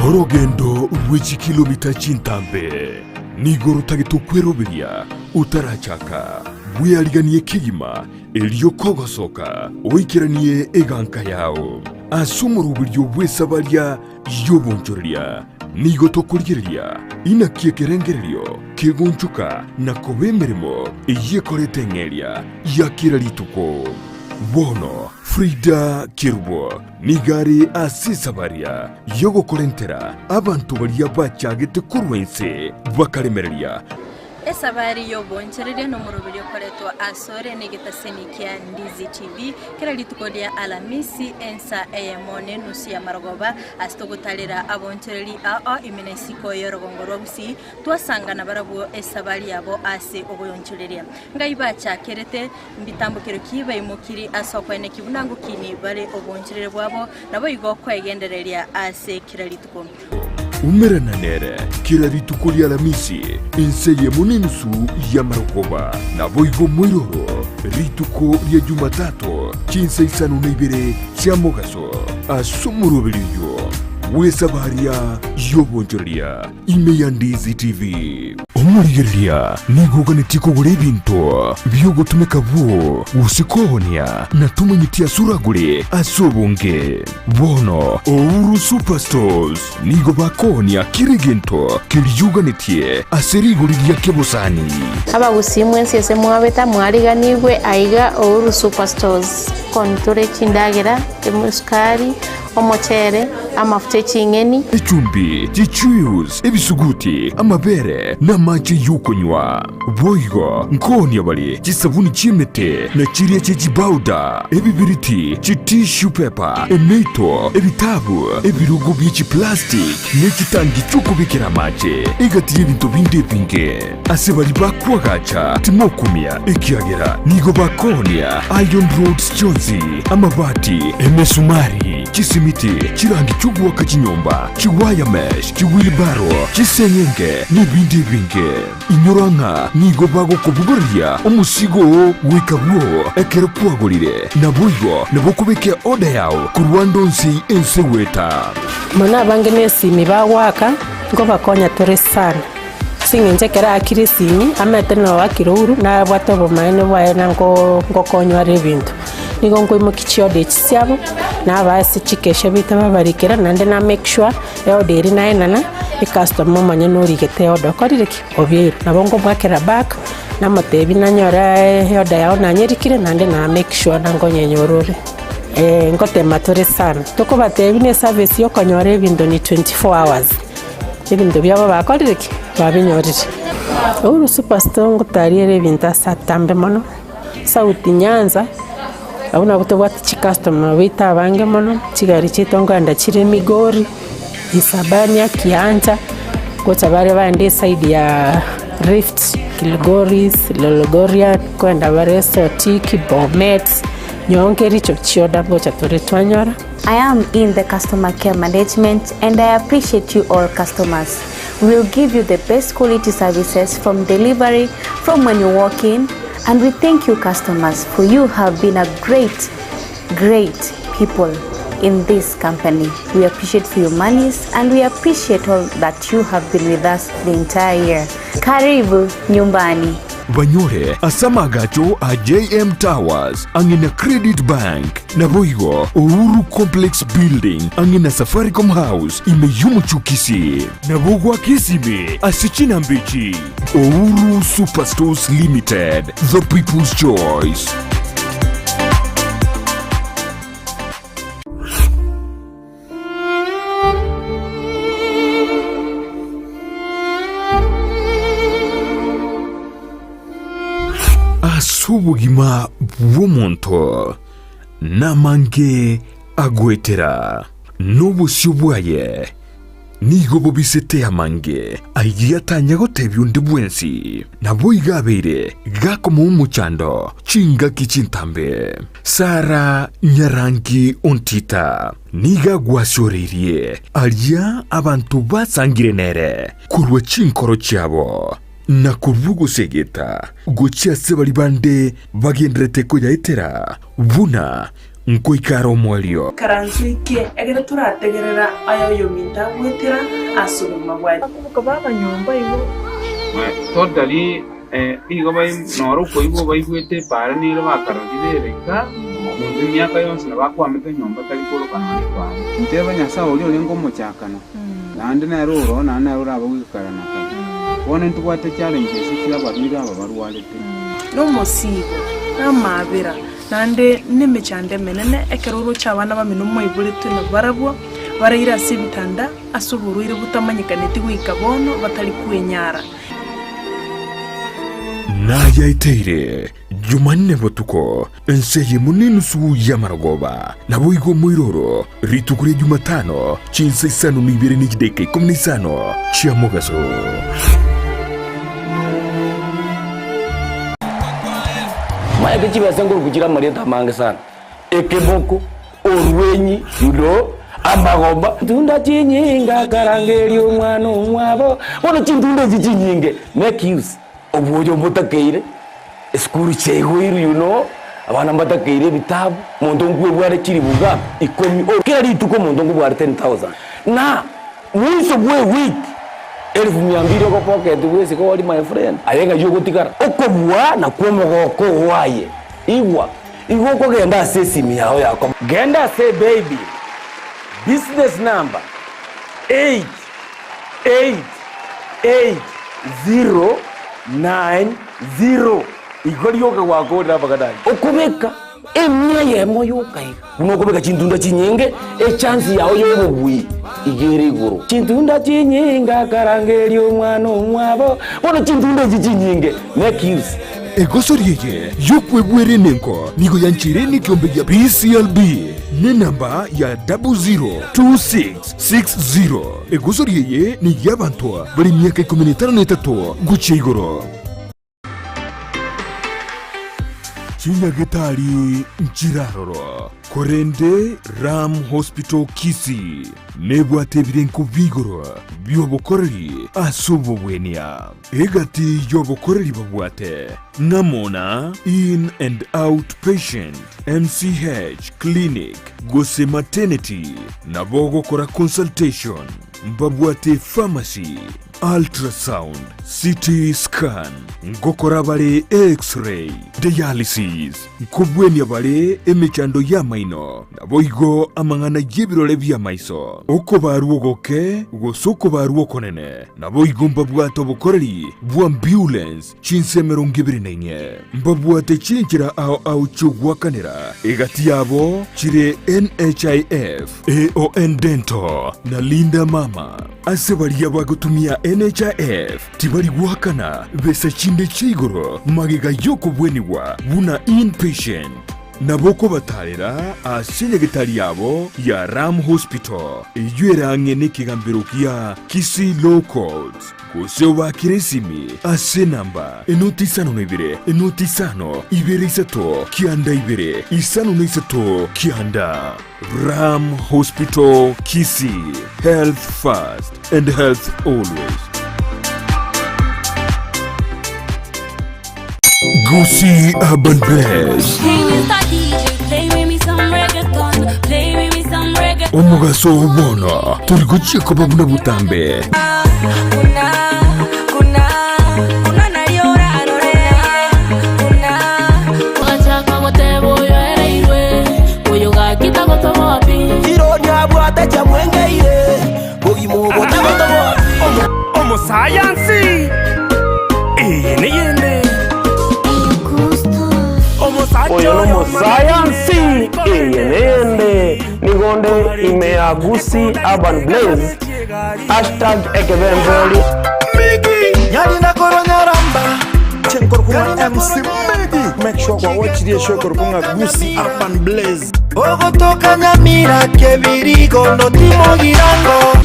Orogendo rwe chikilomita chintambe nigo rotagete okweroberia otarachaka. Bweariganie kegima erio kogosoka oikeranie eganka yao ase omoroberio bw'esabaria y'obonchoreria. Nigo tokorigereria inaki ekerengererio kegonchoka na koba emeremo eyio ekorete eng'eria ya kera rituko. Bono Frida Kerubo nigo are ase esabaria y'ogokorentera abanto baria bachagete korwa inse bakaremereria. Esabari y'obonchoreria nomoroberio okoretwa asore negetaseni kia Ndizi TV kera rituko ria Alamisi ensa eyemo nenusu ya marogoba ase togotarera abonchoreri ao ime na isiko y'orogongo rwa Gusii twasangana barabwo esabari yabo ase oboyonchoreria. Ngai bachakerete mbitambokero ki baimokiri ase okoenekia buna ngokini bare obonchoreri bwabo naboigo kwegendereria ase kera rituko. Umerana nere kera rituko ri'Alamisi, ense eyemo nenusu y'amarogoba. Naboigo moiroro rituko ria Jumatato chinsa isano na ibere chia mogaso, ase omoroberio oyio bw'esabaria y'obonchoreria ime ya Ndizi TV. Omorigereria nigo oganetie kogora ebinto bi'ogotumeka bwoo gose koonia, na tomanyeti ase oragore ase obonge. Bono Ouru Superstores nigo bakoonia kera egento keria oganetie ase rigori ria kebosani. Abagusii mwensi ase mwabete mwariganigwe aiga Ouru Superstores. Koni tore chindagera, esukari, omochere, amafuta eching'eni. Echumbi, chichuius, ebisuguti, amabere, na amache y'okonywa. Boigo nkoonia bare chisabuni chi'emete, na chiria chie chibauda, ebibiriti, chitissue paper, emeito, ebitabu, ebirogo bie chiplastic, ne chitangi chi'okobekera amache, egati y'ebinto binde ebinge. Ase baria bakoagacha timokumia, ekiagera nigo bakoonia iron rods chionsi, amabati, emesumari, chisimiti. Chisimiti, chirangi chi'ogoaka chinyomba, chiwire mesh, chiwheelbarrow, chiseng'enge, nebinde ebinge. Inyora ng'a nigo bagokobogoreria omosigo oo goika bwoo ekero kwagorire. Naboigo nabo okobeka eoda yao korwa ande onsi ense goeta. Mono abange nesimi bagoaka, nkobakonya tore sana. Ase eng'encho ekero aakire esimi, amaete na oakire ouru, nabwate obomaene bwaye na nko nkokonywa are ebinto. Nigo nkoimokia chioda echi chiabo, nabaa ase chikesha baito babarikera, naende na make sure eoda eria naenana, ecustomer omonyene origete eoda okorire ki? Obiairwe. Nabo nkomoakera back, namotebia nanyore eoda yao nanyerikire naende na make sure na nkonyenyora ore. Ngotema tore sana, tokobatebia buna eservice ya okonyora ebinto ni 24 hours. Ebinto biabo bakorire ki? Babinyorire. Uhuru Superstore ngotariere ebinto ase atambe mono, South Nyanza, abwo nabwo tobwate chicustomer baito abange mono, chigari chiaito nkoenda chire Migori, Isabania, Kiancha, gocha bare baende eside ya Rift, Kilgoris, Lologorian, nkoenda bare Sotik, Bomet, nyowe Kericho chioda ngocha tore twanyora. I am in the customer care management and I appreciate you all customers. We will give you the best quality services from delivery from when you walk in and we thank you customers for you have been a great great people in this company. We appreciate for your monies and we appreciate all that you have been with us the entire year. Karibu nyumbani. Banyore ase amaagacho a JM Towers ang'e na Credit Bank. Naboigo Uhuru Complex Building ang'e na Safaricom House ime y'omochie o Kisii. Nabo goaka esimi ase chinamba echi, Uhuru Superstores Limited, the people's choice. Ase obogima bw'omonto namange agoetera, na obosio bwaye nigo bobisete amange ayio atanya gotebia onde bwensi. Naboigo abeire gakomoa omochando chingaki chintambe. Sara nyarangi ontita nigo agwasioreirie aria abanto basangire nere korwa chinkoro chiabo, na korwa ogosegeta gochia ase baria bande bagendererete koyaetera, buna nkoika are omoerio. Ikaranso eke, ekero torategerera aya oyominto agoetera ase obogima bwaye. Bakoboka baba nyomba igo. Totally nigo noro okoigwa baigwete epaara nere bakarorire ere iga, omonto emiaka yonsi nabo akwamete nyomba tari koroka nonya epaara. Nteba Nyasae oria orenge omochakano, naende nere oro, naende nere orabe goika kare na kare. Bono ntobwate challenges chia abarwaire aba barwarete. Nomosiibo, namaabera, naende nemechando emenene, ekero oroche abana bamino mwaiboretwe nabarabwo, baraire ase ebitanda ase oborwaire botamanyekaneti goika bono, batari kwenyara. Nayaeteire Jumanne botuko, ense eyemo nenusu y'amarogoba, naboigo omoiroro, rituko ria Jumatano, chinsa isano na ibere ne chidakika ikomi na isano chia mogaso. Maete chibesa nkoruku chire amarieta amange sana, ekeboko, orwenyi, you know, amagomba. Ntunda chinyinge akarangeria omwana omwabo, bono chintunda echi chinyinge, make use obwoyo mbotakeire, esukuru chiaigoirwe you know, abana mbatakeire ebitabu, omonto nkwebware chiribu ngapi? Ikomi, o kera rituko omonto nkobware 10,000 na mwisho bwa ewiki elfu mia mbili ogopocket bwesike ori my friend, aye ng'ai ogotigara? Okobua nakwo omogoko oo aye, igwa, igo okogenda ase esimi yao yako. Genda ase ebaybill, business number 8 8 8 0 9 0 igo rioka gwakorire amang'ana ayio. Okobeka emia eyemo yoka iga, buna okobeka chintunda chinyinge, echance yao y'obobui iga ere igoro. Chintunda chinyinge akarangeria omwana omwabo, bono chintunda echi chinyinge, make use. Egosori eye y'okwebwera enengo nigo yancheire nekiombe gia BCLB nenamba ya 002660. Egosori eye ney'abanto bare emiaka ikomi na etano na etato gochia igoro. Chinyagetari nchiraroro, korende Ram Hospital Kisii nebwate ebirenko bi'igoro bi'obokoreri ase obobwenia. Egati y'obokoreri babwate ng'amo na In and Out Patient, MCH Clinic gose Maternity, nabo ogokora consultation, mbabwate pharmacy, Ultrasound, CT scan, ngokora bare X-ray, dialysis, nkobwenia bare emechando y'amaino, naboigo amang'ana y'ebirore bi'amaiso, okobarwa ogoke gose okobarwa okonene, naboigo mbabwate obokoreri bw'ambulance chinsa 24. Mbabwate chinchera ao ao chi'ogoakanera, egati yabo chire NHIF, AON Dental, na Linda Mama. Ase baria bagotumia NHIF tibari goakana besa chinde chia igoro magega y'okobwenigwa buna inpatient. Nabo okobatarera ase nyagetari yabo ya Ram Hospital eyio ere ang'e nekegambero gia Kisii Law Courts, gose obaakere esimi ase enamba enoti isano na ibere enoti isano ibere isato kianda ibere isano na isato kianda. Ram Hospital Kisii, health first and health always. Gusii Urban Blaze. Hey, Mr. DJ, play with me some reggaeton. Play with me some reggaeton. Omogaso oo bono tori gochia koba buna botambe. Omosayansi eye neyende. Oyo nomosayansi eye neyende. Nigo nde ime ya Gusii Urban Blaze Hashtag ekebemberi. Nyarina korwa Nyaramba Chenkorokwa MC Migi Make sure kwa watch the show korokwa Gusii Urban Blaze Ogotoka Nyamira Kebirigo Notimo Girango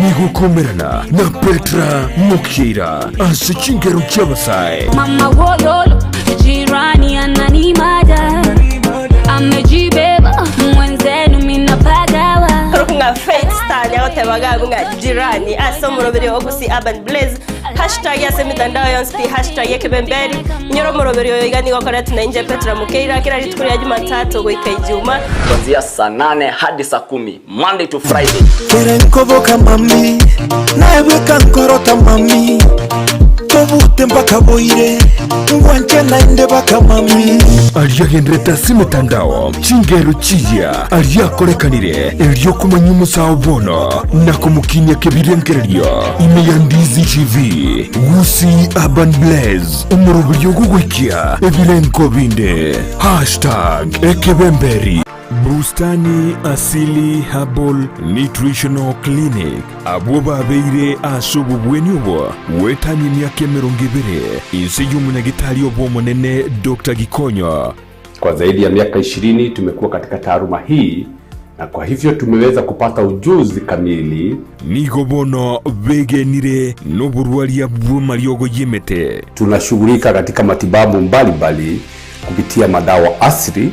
Nigo okomerana na Petra Mokeira ase chingero chi'abasae. Mama wololo, jirani ananimada. Amejibeba mwenzenu minapagawa. Korokwa Faith Star nyagoteba gagu ng'a jirani ase omoroberi o Gusii Urban Blaze hashtag ase emitandao yonsi pi hashtag ekebemberi inyore omoroberi oyo iga nigo okoretwe na inche Petra Mukeira kera rituko ria Jumatatu goika Ijuma. Kuanzia saa nane hadi saa kumi Monday to Friday. Kere nkoboka mami naye bweka nkorota mami tobute mpaka boire ngwanche naende baka mami. Aria agenderete ase emetandao, chingero chiya aria akorekanire erio komanya omosao bono na komokinia kebirengererio ime ya Ndizi TV, Gusii Urban Blaze, omoroberio ogogoikia ebirengo binde. Hashtag Ekebemberi. Bustani Asili Herbal Nutritional Clinic, abwo babeire ase obobweni obo goetania emiaka 20 inse y'omonyagitari obo omonene Doctor Gikonyo. Kwa zaidi ya miaka 20 tumekuwa katika taaluma hii na kwa hivyo tumeweza kupata ujuzi kamili. Nigo bono begenire noborwaria bw'amariogo y'emete. Tunashughulika katika matibabu mbalimbali kupitia madawa asili,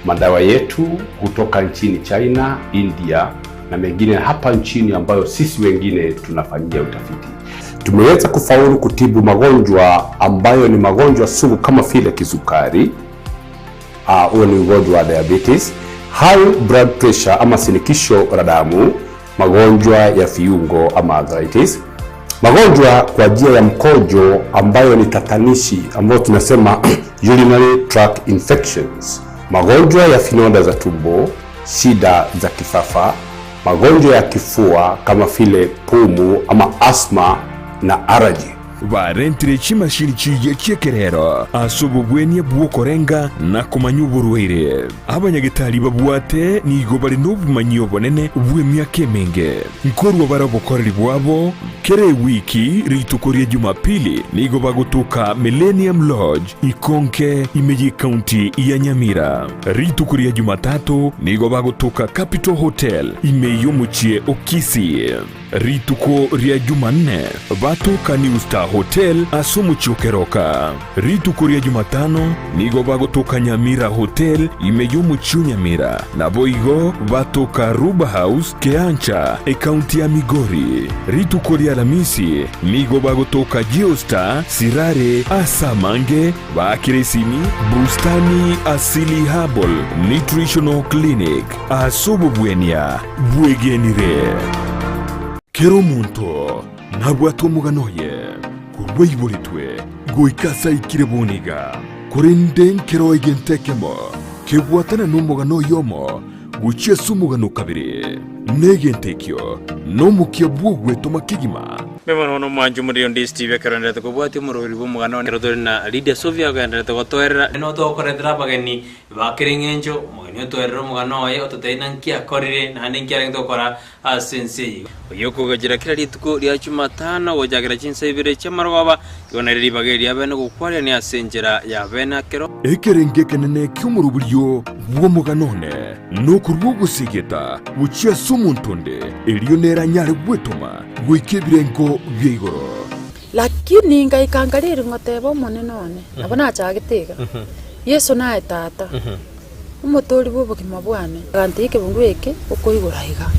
madawa yetu kutoka nchini China, India na mengine hapa nchini ambayo sisi wengine tunafanyia utafiti. Tumeweza kufaulu kutibu magonjwa ambayo ni magonjwa sugu kama vile kisukari, huo ni ugonjwa wa diabetes, high blood pressure ama shinikizo la damu, magonjwa ya viungo ama arthritis, magonjwa kwa njia ya mkojo ambayo ni tatanishi ambayo tunasema urinary tract infections, magonjwa ya vidonda za tumbo, shida za kifafa, magonjwa ya kifua kama vile pumu ama asthma na allergy. Barentire chimashini chiria chi'ekerero ase obobwenia bw'okorenga na komanya oborwaire. Abanyagetari babwate nigo bare nobomanyi obonene bw'emiaka emenge. Nkorwa bare obokoreri bwabo kera ewiki rituko ria Jumapili nigo bagotoka Millennium Lodge Ikonke ime y'ecounty ya Nyamira. Rituko ria Jumatatu nigo bagotoka Capital Hotel ime y'omochie o Kisii. Rituko ria Jumanne batoka New Star. Hotel ase omochie o Keroka. Rituko ria Jumatano nigo bagotoka Nyamira Hotel ime y'omochie o Nyamira, naboigo batoka Ruba House, Keancha, ekaunti ya Migori. Rituko ria Alamisi nigo bagotoka Geostar, Sirare, ase amange baakire esimi Bustani Asili Herbal Nutritional Clinic ase obobwenia bwegenire. Kera omonto nabwate omogano oye korwa aiboretwe goika ase aikire bono iga, korende nkero egento ekemo kebwatana nomogano oyomo gochia ase omogano o kabere, na egento ekio nomokia bw'ogwetoma kegima. Mbono bono omwanchi omoriri onde Steve ekero enderete kobwatia omoroberi bw'omogano one ekero tore na Lydia Sofia ogenderete gotoerera. Nigo togokoretera abageni ba kera eng'encho, omogeni otoerere omogano oye ototebie naki akorire naende nki arenge gokora ase ense eye. Oyio okogachera kera rituko ria Jumatano gochakera chinsa ibere chi'amarogoba, igo nario ribaga eri riabene gokwarerania ase enchera y'abene akero. Ekerengo ekenene ki'omoroberio bw'omogano one nokorua ogosegeta gochia ase omonto onde, erio nere anyare gwetoma goika ebirengo bia igoro. Lakini ngaika nkareri ngoteba Omonene one, nabo nachagete iga, Yeso naye Tata, Omotoori bw'obogima bwane. Agantebia ekebungo eke okoigora iga.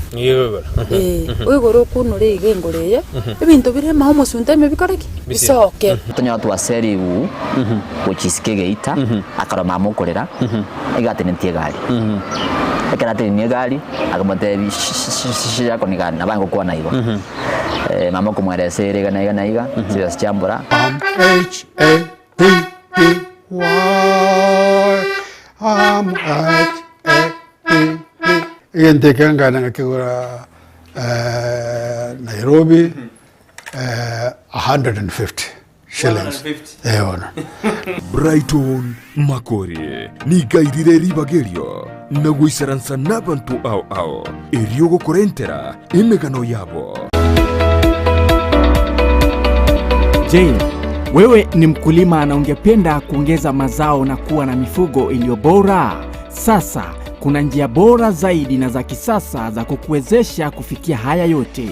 Ee, oigore okunore iga engoro eye, ebinto bire ime omosunte ime bikore ki? Bisoke. Tonyora twaserigwe gochia isiko egeita, akarora mama okorera, iga atenetie egari. Ekero atenenie egari, akamotebia shh nabo aye ngokwana igo. Mama okomweresa ere iga na iga na iga, chibesa chiambora. M H A P P Y M H A P P. Egento eke nkagenda ngakegora Nairobi 150 shillings. Eh bono. Brighton Makori nigo airire ribaga erio na goisaransa nabanto ao ao erio gokorentera emegano yabo. Je, wewe ni mkulima na ungependa kuongeza mazao na kuwa na mifugo iliyo bora? Sasa kuna njia bora zaidi na za kisasa za kukuwezesha kufikia haya yote.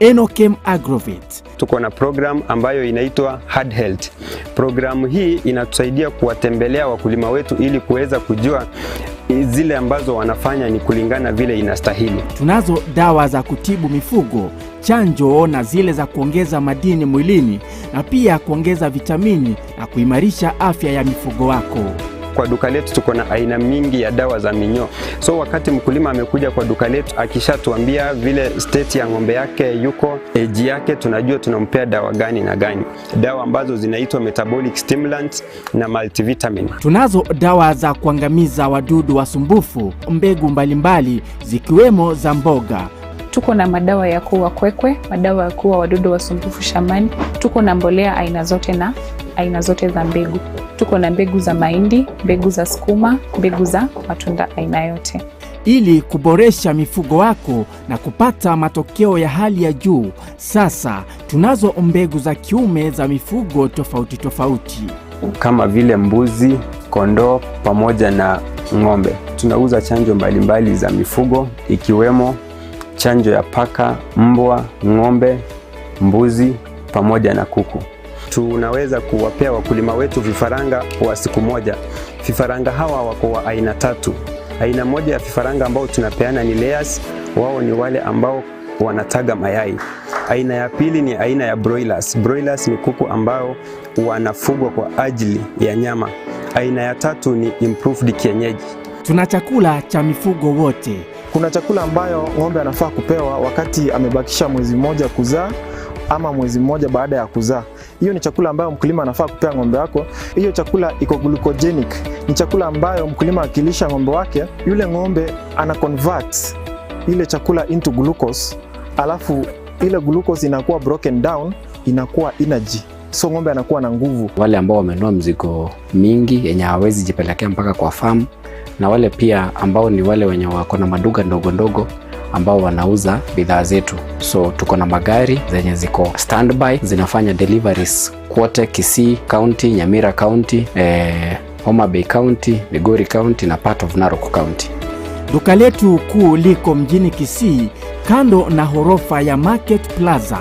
Enokem Agrovet. Tuko na program ambayo inaitwa Hard Health. Programu hii inatusaidia kuwatembelea wakulima wetu ili kuweza kujua zile ambazo wanafanya ni kulingana vile inastahili. Tunazo dawa za kutibu mifugo, chanjo na zile za kuongeza madini mwilini na pia kuongeza vitamini na kuimarisha afya ya mifugo wako. Kwa duka letu tuko na aina mingi ya dawa za minyoo. So wakati mkulima amekuja kwa duka letu akishatuambia vile state ya ng'ombe yake yuko, age yake, tunajua tunampea dawa gani na gani, dawa ambazo zinaitwa metabolic stimulants na multivitamin. Tunazo dawa za kuangamiza wadudu wasumbufu, mbegu mbalimbali zikiwemo za mboga. Tuko na madawa ya kuua kwekwe, madawa ya kuua wadudu wasumbufu shambani. Tuko na mbolea aina zote na aina zote za mbegu. Tuko na mbegu za mahindi, mbegu za sukuma, mbegu za matunda aina yote. Ili kuboresha mifugo wako na kupata matokeo ya hali ya juu, sasa tunazo mbegu za kiume za mifugo tofauti tofauti. Kama vile mbuzi, kondoo pamoja na ng'ombe. Tunauza chanjo mbalimbali za mifugo ikiwemo chanjo ya paka, mbwa, ng'ombe, mbuzi pamoja na kuku. Tunaweza kuwapea wakulima wetu vifaranga wa siku moja. Vifaranga hawa wako wa aina tatu. Aina moja ya vifaranga ambao tunapeana ni layers, wao ni wale ambao wanataga mayai. Aina ya pili ni aina ya broilers. Broilers ni kuku ambao wanafugwa kwa ajili ya nyama. Aina ya tatu ni improved kienyeji. Tuna chakula cha mifugo wote. Kuna chakula ambayo ng'ombe anafaa kupewa wakati amebakisha mwezi mmoja kuzaa ama mwezi mmoja baada ya kuzaa. Hiyo ni chakula ambayo mkulima anafaa kupea ng'ombe wako. Hiyo chakula iko glucogenic, ni chakula ambayo mkulima akilisha ng'ombe wake, yule ng'ombe ana convert ile chakula into glucose, alafu ile glucose inakuwa broken down, inakuwa energy, so ng'ombe anakuwa na nguvu. Wale ambao wamenunua mzigo mingi yenye hawawezi jipelekea mpaka kwa farm, na wale pia ambao ni wale wenye wako na maduka ndogo ndogo ambao wanauza bidhaa zetu. So tuko na magari zenye ziko standby zinafanya deliveries kwote Kisii County, Nyamira County, Homa Bay County, Migori County na part of Narok County. Duka letu kuu liko mjini Kisii kando na ghorofa ya Market Plaza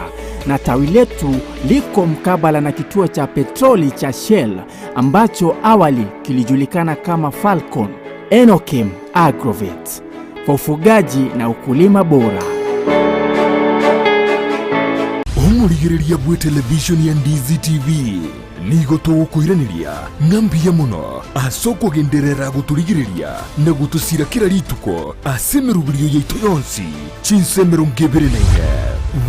na tawi letu liko mkabala na kituo cha petroli cha Shell ambacho awali kilijulikana kama Falcon. Enokim Agrovet kwa ufugaji na ukulima bora. Omorigereria bw'etelevishoni ya Ndizi TV nigo togokoiraneria ng'a mbuya mono ase okogenderera gotorigereria na gotosira kera rituko ase emeroberio yaito yonsi chinsa 24.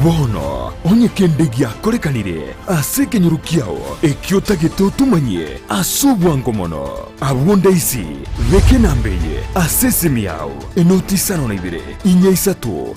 Bono onye kende giakorekanire ase ekenyoro kiao ekio otagete otomanyie ase obwango mono, abwo ndaisi beka enamba eye ase esimi yao, enoti isano na ibere, inya isato.